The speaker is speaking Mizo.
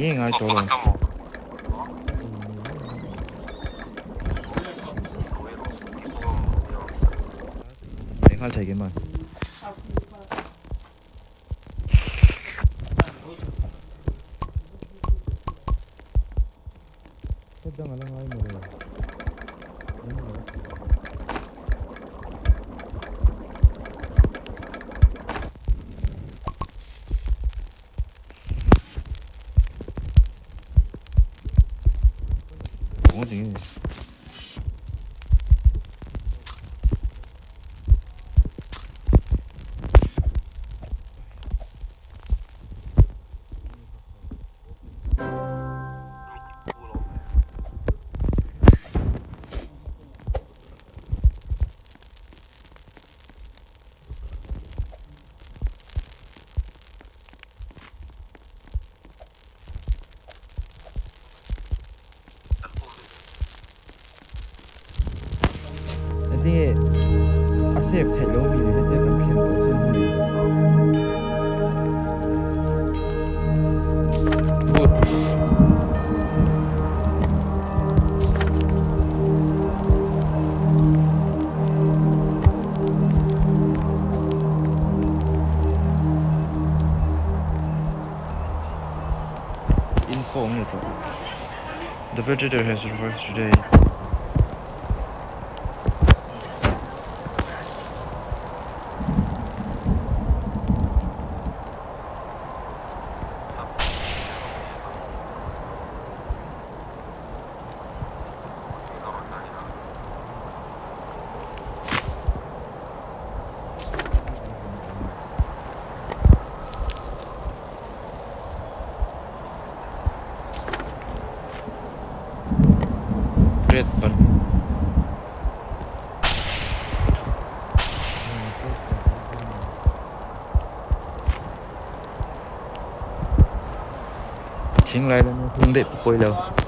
Eng ngai tawh lo. Eng nghal thei keimah. Step dang ala ngai maw le. Enge a save theih lo mi le hetia kan thlen tawh chuan hei. Info nge tawh. The predator has arrived today. Red par Thing lai lam hung daih pawh pawilo.